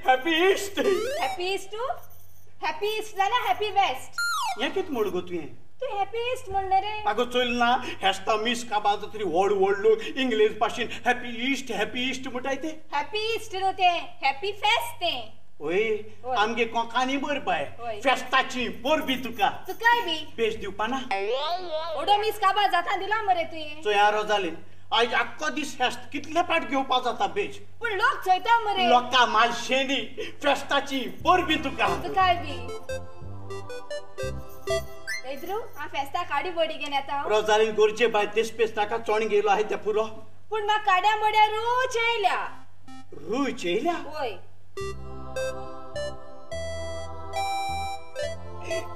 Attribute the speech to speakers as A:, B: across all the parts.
A: Happy east.
B: Happy east तू? Happy east जाल्यार happy waste.
A: हें कितें म्हण गो तुवें?
B: तू हॅपी ईस्ट म्हणलें रे.
A: आगो चोयल ना हेस्ता मीस काबार तरी व्हड व्हड लोक इंग्लीश भाशेन हॅपी ईस्ट हॅपी ईस्ट म्हणटाय ते.
B: हॅपी ईस्ट न्हू तें, हॅपी फेस्ट तें.
A: ओय आमगे कोंकानी बर बाय, फेस्ताची परबी तुका.
B: तुकाय बी
A: बेज दिवपा ना.
B: ओडो मीस काबार जाता दिला मरे तुवें.
A: चोया रोजालीन, आयज आख्खो दीस फेस्त कितले पाट घेवपा जाता बेज.
B: पूण लोक चोयता मरे.
A: लोकां मालशेनी फेस्ताची परबी तुका.
B: तुकाय बी. पेद्रू, हांव फेस्ता काडी बोडी घेवन येता.
A: रोजालीन गोरजे बाय तेच पेज ताका चोण गेलो आहे त्या पुरो.
B: पूण म्हाका काड्या मोड्या रूच येयल्या.
A: रूच येयल्या?
B: वय.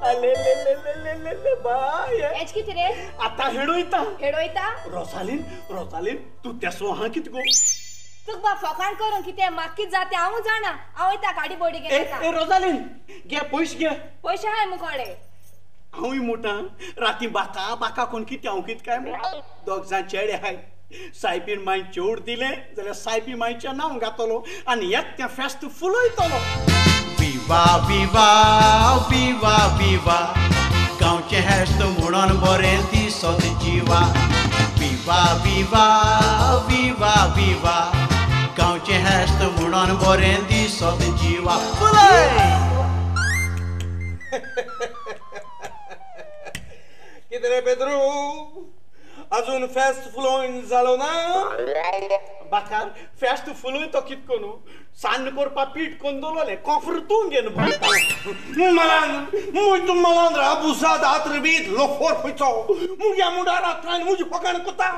A: अले ले ले ले ले ले ले बाय.
B: एच कितें रे?
A: आतां हेडोयता.
B: हेडोयता?
A: रोजालीन, रोजालीन तूं तेसो आहा कितें गो?
B: तुका बा फकाण करूंक कितें म्हाका कितें जाता हांव जाणा. हांव वयता काडी बोडी घेवन येता.
A: ए रोजालीन घे पयशे घे.
B: पयशे आहाय मुकोडे.
A: हांवूय मोटा राती बाका बाका कोण कितें हांव कितें काय म्हण. दोग जाण चेडे आहाय. सायबीन मांय चेवड दिलें जाल्यार सायबी मांयचें नांव घातलो आनी एक तें फेस्त फुलयतलो. विवा विवा विवा विवा गांवचें हेस्त म्हणून बरें दिसत जिवा. विवा विवा विवा विवा गांवचें हेस्त म्हणून बरें दिसत जिवा. फुलय.
C: कितें रे पेद्रू, अजून फेस्त फुलोवन जालो ना?
A: बाकार फेस्त फुलोय तो कित कोनू सान्न करपा पीठ कोन दवरलें कोफर तूं घेवन भरता.
C: मलांद्र मलांद्र आबुसाद आत्रबीत लोफोर खंयचो मुग्या मुंडारांतल्यान मुजी फकाण कोता.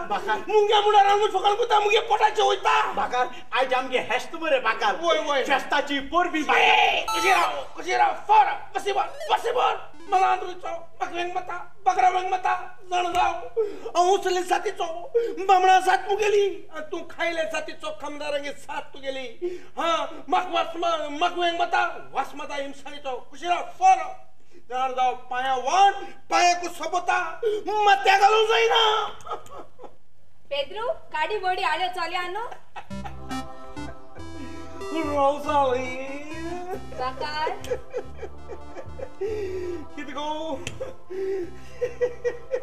C: मुग्या मुंडारान मुजी फकाण कोता, मुगे पोटाचें वयता.
A: बाकार आयज आमगे हेस्त मरे बाकार.
C: वय वय
A: फेस्ताची परबी.
C: कशी राव कशी राव फोर बसीबर बसीबर मलांद्रूचो बकवेंग मता बकरावेंग मता जाण जाव. हांव उचले जातीचो बामणा जात मुगेली आनी तूं खायले जातीचो खामदारांगे साथ तुगेली. हा म्हाका वास मकवेंग मता वास मता हिमसाणीचो कशी राव फोर जाण जाव पांया वाण पांयाकू सोबता मात्या घालूंक जायना.
B: पेद्रू काडी बोडी आल्यो चलया न्हू.
C: रोजालीन.
B: बाकार
C: कितें गो?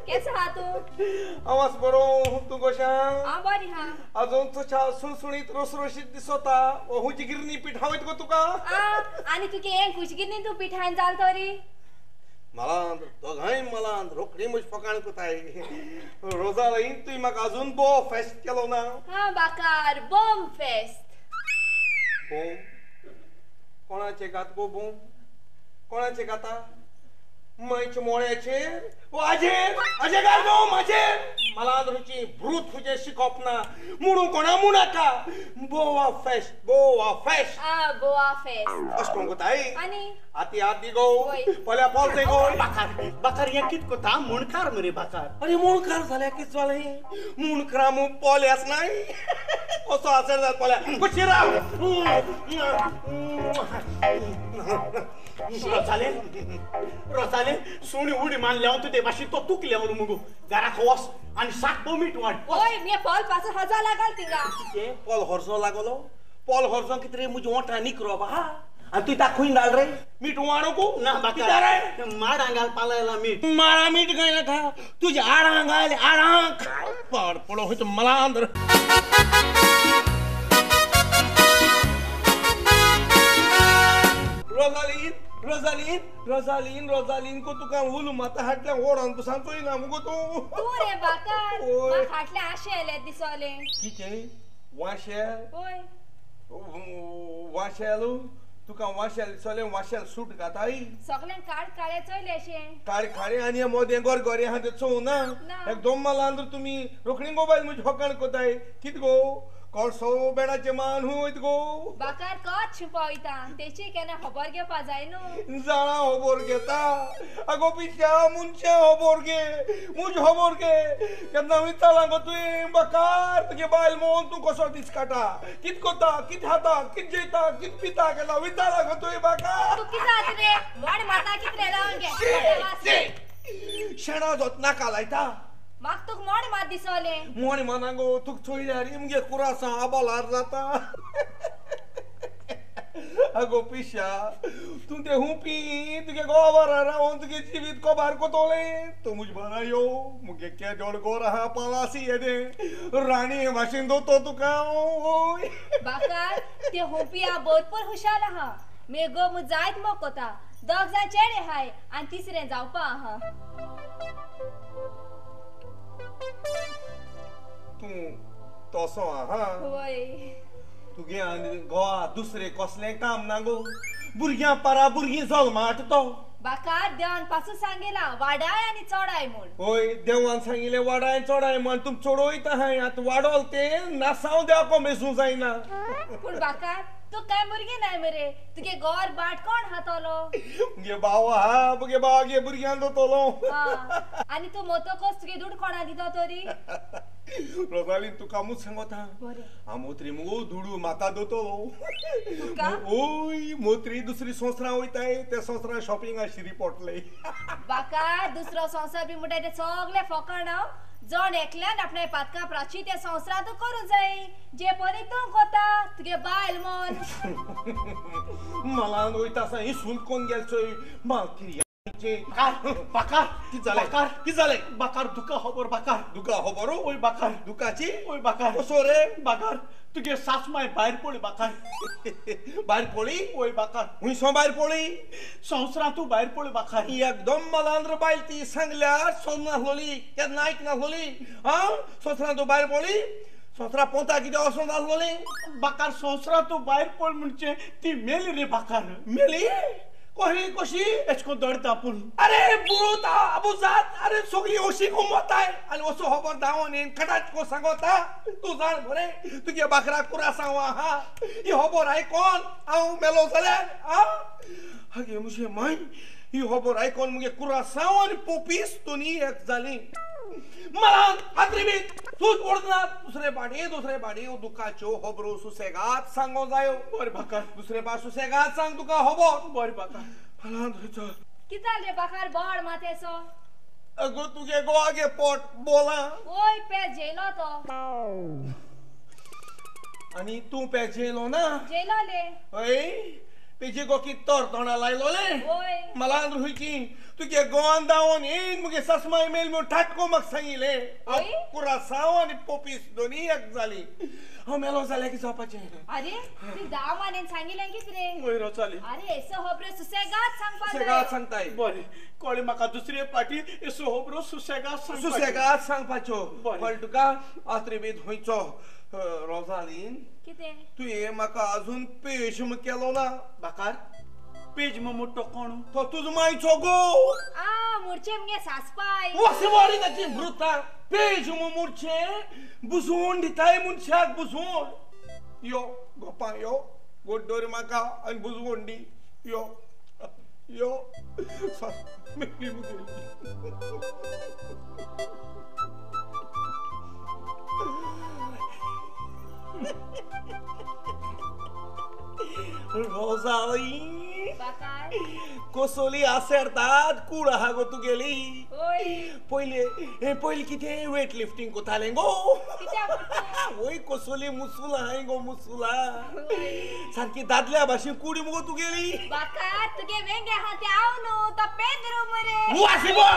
B: केसो आहा तूं?
C: हांव आसा बरो, तूं कशें?
B: हांव बरी आहा.
C: आजून तुज्या सुणसुणीत रोसरोशीत दिसता. हुजी गिरनी पीठ हांव गो तुका.
B: आनी तुगे हें खुशी गिरनी तूं पिठान जाल तरी?
C: मलांद्र दोगांय मलांद्र रोखडी म्हजी फकाण कोताय. रोजालीन तुवें म्हाका आजून बो फेस्त केलो ना.
B: हा बाकार बोम फेस्त.
C: बोम? कोणाचे गात गो बोम? कोणाचे गाता? मायच्या मोळ्याचेर आजेर आजे घाल गो म्हाजेर. मलांद्रूची भ्रूत तुजें शिकोवप ना म्हणून कोणा म्हणूनाका. बोवा फेस्ट बोवा फेस्ट.
B: आ बोवा फेस्ट
C: अशें कोण कोताय?
B: आनी
C: आती आती गो पल्या पोलते गो.
A: बाकार बाकार हें कितें कोता? मुणकार मरे बाकार.
C: अरे मुणकार जाल्यार कितें जालें? मुणकारा मू पोल्यास नाय कसो आसर जात पोल्या. कशी राव.
A: रोजालीन रोजालीन सुणी उडी मारली हांव तुजे भाशेन तो तुकले म्हणून मुगो घराक वच आनी सात मीठ वाड.
B: ओय मी पोल पास हजार लागल तिंगा.
C: कितें पोल हरसो लागलो? पोल हरसो कितें रे मुजी ओंठा निकरो बा आनी तुवें ताका खंय घाल रे? मीठ वाडोवंक
A: ना बाका माडां घाल पालायला मीठ.
C: माडा मीठ घालनाका तुज्या आडां घाल आडांक. पाड पडो खंयचो मलांद्र. रोजालीन रोजालीन रोजालीन रोजालीन को तुका उलू माता हाटल्या ओडोन पुसान चोयना मुगो तूं.
B: तूं रे बाकार म्हाका फाटल्या आशें येयलें दिसोलें.
C: कितें वाशेल?
B: वय
C: वाशेल तुका वाशेल दिसोलें? वाशेल सूट घाताय?
B: सगळ्यांक काळ काळे चोयलें अशें.
C: काळे काळे आनी मोदें गोर गोरें आहा तें चोवं ना. एकदम मलांद्र तुमी रोखडी गो बायल म्हजी फकाण कोताय. कितें गो कोळसो बेणाचें मान हूं वयत गो?
B: बाकार कच शिंपा वयता तेची केन्ना खबर घेवपा जाय न्हू.
C: जाणा खबर घेता? आगो पिश्या मनशां खबर घे, म्हजी खबर घे. केन्ना विचारलां गो तुवें बाकार तुगे बायल मोन तूं कसो दीस काडटा, कितें कोता, कितें खाता, कितें जेयता, कितें पिता, केन्ना विचारलां गो तुवें बाकार?
B: तूं कितें जाता रे? मोड माता कितें रे लावन घे.
C: शेणा जोत नाका लायता.
B: म्हाका तुका मोड मात दिसोलें.
C: मोड माना गो तुका चोयल्यार मुगे कुरासां आबालार जाता. अगो पिशा तूं ते हुपी तुगे गोवार रावन तुगे जिवीत कोबार कोतोले तूं मुज बारा यो मुगे केदोड गोर आहा पालासी येदे राणी भाशेन दोतो तुका. ओय
B: बाकार ते हुपी आ भरपूर हुशार आहा. मे गो मु जायत मोग कोता. दोग जाण चेडे हाय आनी तिसरें जावपा आहा.
C: तूं तसो आहा?
B: वय.
C: तुगे आनी गोवा दुसरें कसलें काम ना गो. भुरग्यां पारा भुरगीं जल्माट तो.
B: बाकार देवान पासून सांगिला वाडाय आनी चोडाय म्हूण.
C: हय देवान सांगिलें वाडाय चोडाय म्हण. तूं चोडोयता हाय आतां वाडोल तें नासांव देवाको मेजूं जायना.
B: पूण बाकार तूं कांय भुरगीं नाय मरे. तुगे गोर बाट कोण हातलो?
C: मुगे भाव आहा. मुगे भाव गे भुरग्यां दोतलो.
B: आनी तूं मोतोकच तुगे दुड कोणा दिता तरी?
C: रोजालीन तुका मूच सांगोता. हांव मोत्री मुगो दुडू म्हाका दोतलो.
B: तुका?
C: ओय मोत्री दुसरी संवसारां वयताय ते संवसारां शॉपिंगा शिरी पोटले.
B: बाका दुसरो संवसार बी म्हणटाय ते सगळे फोकाण. जण एकल्यान आपल्या पातका प्राची त्या संवसारांत करूं जाय जे परी तूं कोता तुगे बायल मन.
C: मला वयता आसा ही सून कोण गेल चोय मागीर.
A: बाकार
C: कित जालें? कित जालें?
A: बाकार दुका खबर. बाकार
C: दुका खबर?
A: ओय बाकार
C: दुकाची?
A: ओय बाकार
C: कसो रे?
A: बाकार तुगे सासमाय भायर पळय बाकार.
C: भायर पळय?
A: ओय बाकार.
C: हुंयसो भायर पळय?
A: संवसारांतू भायर पळय बाकार.
C: एकदम मलांद्र बायल ती सांगल्यार सोद नासलोली केन्ना आयक नासलोली. आं संवसारांतू भायर पळय? संवसारा पोंता कितें वचोन नासलोली?
A: बाकार संवसारांतू भायर पळ म्हणजे ती मेली रे बाकार.
C: मेली? कशी कशी?
A: एचको दडता पूण.
C: अरे बुरुता आबुजात. अरे सगळी अशी घुमताय आनी असो खबर धांवन येवन कटाच को सांगोता. तूं जाण मरे तुगे बाकरा कुरासांव आहा ही खबर आयकोन हांव मेलो जाल्यार. आं आगे मुजे माय ही खबर आयकोन मुगे कुरासांव आनी पोपीस दोनी एक जाली. मला आत्रिबीत तूंच ओडना दुसरे बाडी दुसरे बाडी दुखाच्यो खबरो सुसेगाद सांगो जायो.
A: बरें बाकार.
C: दुसरे बार सुसेगाद सांग तुका खबर.
A: बरें बाकार.
C: मला थंयचो
B: कितें जालें बाकार बोड माथेसो?
C: अगो तुगे गोवा गे पोट बोला.
B: ओय पेज जेलो तो.
C: आनी तूं पेज जेलो ना?
B: जेलो ले.
C: हय पेजे गो की तर तोंडा लायलो ले.
B: ओय
C: मला हुयची तुगे गोवान धांवन येन मुगे सासमाय मेल म्हूण ठाटको म्हाका सांगिलें. कुरासांव आनी पोपीस दोनी एक जाली. हांव मेलो जाल्यार कितें जावपाचें?
B: अरे ती धांव मानेन सांगिलें कितें रे?
A: वय रोजाली.
B: अरे एसो खबरो सुसेगाद सांगपा जाय.
C: सुसेगाद सांगताय.
A: बरें कळ्ळें म्हाका दुसरे पाटी एसो खबरो सुसेगाद सांगपाच्यो.
C: सुसेगाद सांगपाच्यो. कळ्ळें तुका? आत्रिबीत हुंयचो रोजालीन
B: कितें?
C: तुवें म्हाका अजून पेश केलो ना.
A: बाकार पेज मोटो कोण?
C: तो तुजो मायचो गो.
B: आ मुरचे मुगे सासपाय.
C: वासवाडी ताची भृता पेज मुरचे बुजवण दिताय मनशाक बुजवण. यो गोपा यो गोड दवर म्हाका आनी बुजवण दी. यो यो मेली मुगेली. रोजाली कसली आसेरतात कूड आहा गो तुगेली. पयले हे पयले कितें वेट लिफ्टींग कोतालें गो. वय कसली मुसुला हाय गो मुसुला सारकी दादल्या भाशेन कुडी मुगो तुगेली.
B: बाकार तुगे वेंगे आहा ते हांव न्हू तो पेद्रू मरे.
C: वासिबो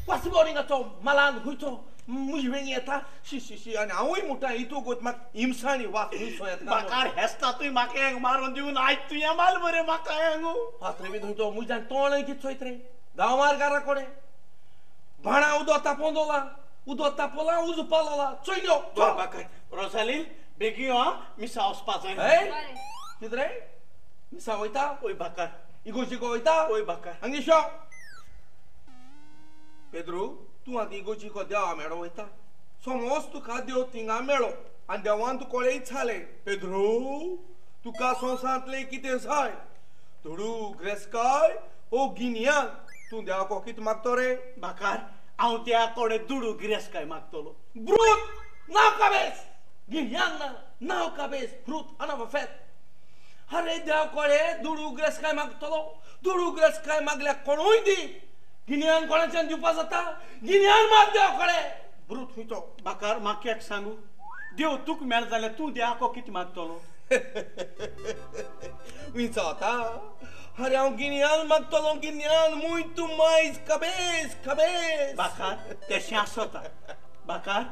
C: वासिबो रिंगाचो मालान हुयचो मुज वेंगी येता शी शी शी. आनी हांवूय म्हणटा हितू गोत म्हाका हिमसाणी वास हुंयसो येता.
A: बाकार हेसता तुवें म्हाका हेंग मारून दिवन आयज तुवें माल बरें म्हाका हेंग.
C: फातरे बी थंयचो मुज्यान तोंड कितें चोयत रे धांव मार घरा कडेन भाणा उदो तापोवन दवरला उदो तापोला उजो पालोला चोयल्यो.
A: बाकार रोजालीन बेगीन यो आं मिसा वचपा जाय.
C: कितें रे मिसा वयता?
A: वय बाकार.
C: इगोर्जीक वयता?
A: वय बाकार.
C: हांगा शो पेद्रू तूं आतां इगोर्जीको देवा मेळो वयता. समज तुका देव थिंगा मेळो आनी देवान तुका कोळेय छाले पेद्रू तुका संवसारांतलें कितें जाय दुडू ग्रेसकाय ओ गिन्यान तूं देवाको कितें मागतो रे?
A: बाकार हांव त्या कोडे दुडू गिरेस्काय मागतलो.
C: ब्रूत नांव काबेस गिन्यान ना नांव काबेस ब्रूत अनावफेत. अरे देव कोडे दुडू ग्रेसकाय मागतलो. दुडू ग्रेसकाय मागल्यार कोणूय दी. गिन्यान कोणाच्यान दिवपा जाता? गिन्यान माग देव कोडे. ब्रूत हुंयचो.
A: बाकार म्हाका एक सांगू देव तुका मेळ जाल्यार तूं देवाको कितें मागतलो?
C: विचारता अरे हांव गिन्यान मागतलो गिन्यान muito mais cabeça cabeça
A: बाकार तेशें आसता बाकार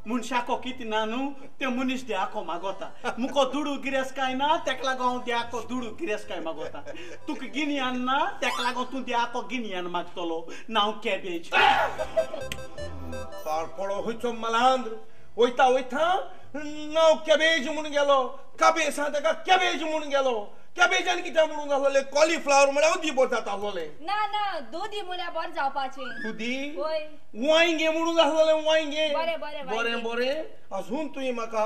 A: मनशाको कितें ना न्हू ते मनीस देवाको मागोता मुको दुडू गिरेस्काय ना तेका लागून हांव देवाको दुडू गिरेस्काय मागोता तुका गिन्यान ना तेका लागून तूं देवाको गिन्यान मागतलो नांव कॅबेज
C: पाडपडो खंयचो मलांद्र वयता वयता नांव कॅबेज म्हूण गेलो काबेज आहा तेका कॅबेज म्हूण गेलो कॅबेजान कित्याक म्हणून जालोले कॉलिफ्लावर म्हळ्यार दुदी बरें जाता आसलोलें
B: ना ना दुदी म्हळ्यार बरें जावपाचें
C: दुदी
B: वय
C: वांयगें म्हणून जालोलें वांयगें
B: बरें बरें
C: बरें बरें अजून तुवें म्हाका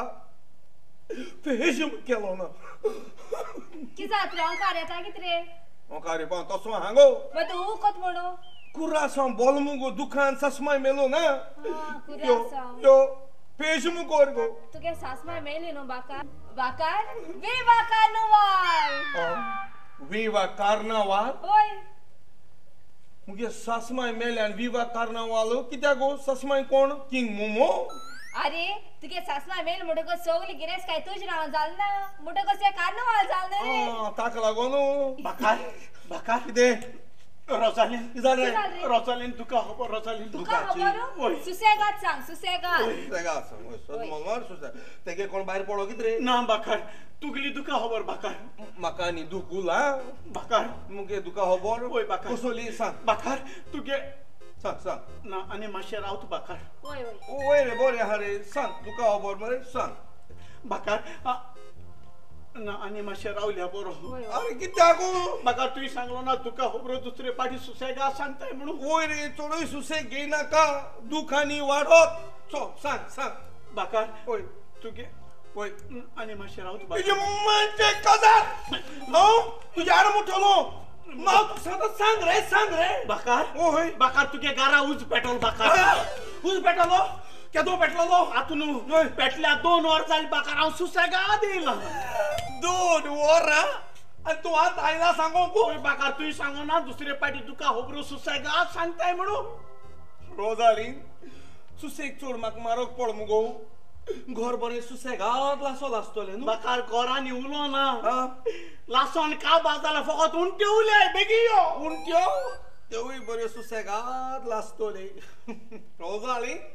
C: फेज केलो ना
B: कितें जातलें ओंकार येता कितें रे
C: ओंकार येवपा तसो हांगो
B: मागीर तूं उकत म्हणू
C: कुरासांव बोल मुगो दुखान ससमाय मेलो ना
B: कुरासांव
C: यो पेज मुगो गो
B: तुगे सासमाय मेली न्हू बाकार बाकार विवा कार्नवाल
C: विवा कार्नवाल
B: वय
C: मुगे सासमाय मेल्यान विवा कार्नवाल कित्याक गो सासमाय कोण किंग मोमो
B: अरे तुगे सासमाय मेल म्हणटकच सगली गिरेस्काय तुज नांव जाल ना म्हणटकच तें कार्नवाल जाल न्हू रे
C: ताका लागून
A: बाकार बाकार
C: कितें
A: रोजालीन
C: जालें
A: रोजालीन तुका खबर रोजालीन
B: तुका खबर सुसेगाद सांग सुसेगाद
C: सुसेगाद सांग सद सुसेग तेगे कोण भायर पडो कितें रे
A: ना बाकार तुगली तुका खबर बाकार
C: म्हाका न्ही दुखूल आं
A: बाकार
C: मुगे तुका खबर
A: वय बाकार
C: कसली सांग
A: बाकार तुगे
C: सांग सांग
A: ना आनी मातशें रावत बाकार
B: वय वय
C: वय रे बरें आहा रे सांग तुका खबर मरे सांग
A: बाकार ना आनी मातशें रावल्या बरो
C: अरे कित्याक
A: म्हाका तुवें सांगलो ना तुका खबर दुसरे पाटी सुसेगा सांगताय म्हणून
C: वय रे चडूय सुसेग घेयनाका दुखांनी वाडत सो सांग सांग
A: बाकार
C: वय
A: तुगे
C: वय
A: आनी मातशें रावत
C: तुजें मातशें काजार हांव तुज्या आड मुठलो हांव तुका सांगता सांग रे सांग रे
A: बाकार
C: वय
A: बाकार तुगे घरा उज पेटोल बाकार
C: उज पेटलो केदो पेटलो
A: आतां न्हू पेटल्या 2 वर जाली बाकार हांव सुसेगाद येयला
C: 2 वरां आनी तूं आतां आयला सांगोंक
A: वय बाकार तुवें सांगो ना दुसरे पाटी तुका खबरो सुसेगाद सांगताय म्हणून
C: रोजालीन सुसेग चड म्हाका मारक पड मुगो घर बरें सुसेगाद लासोल आसतलें न्हू
A: बाकार घरांनी उलो ना लासोन काबार जाल्यार फकत उंट्यो उलय बेगीन यो
C: उंट्यो त्योय बऱ्यो सुसेगाद लासतले रोजालीन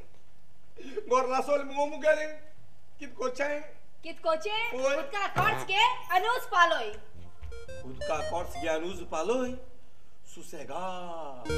C: घर लासोल मुगो मुगेलें कित कोचें
B: कित कोचें उदका कोर्स घे आनी उज पालोय
C: उदका कोर्स घे आनी उज पालोय सुसेगाद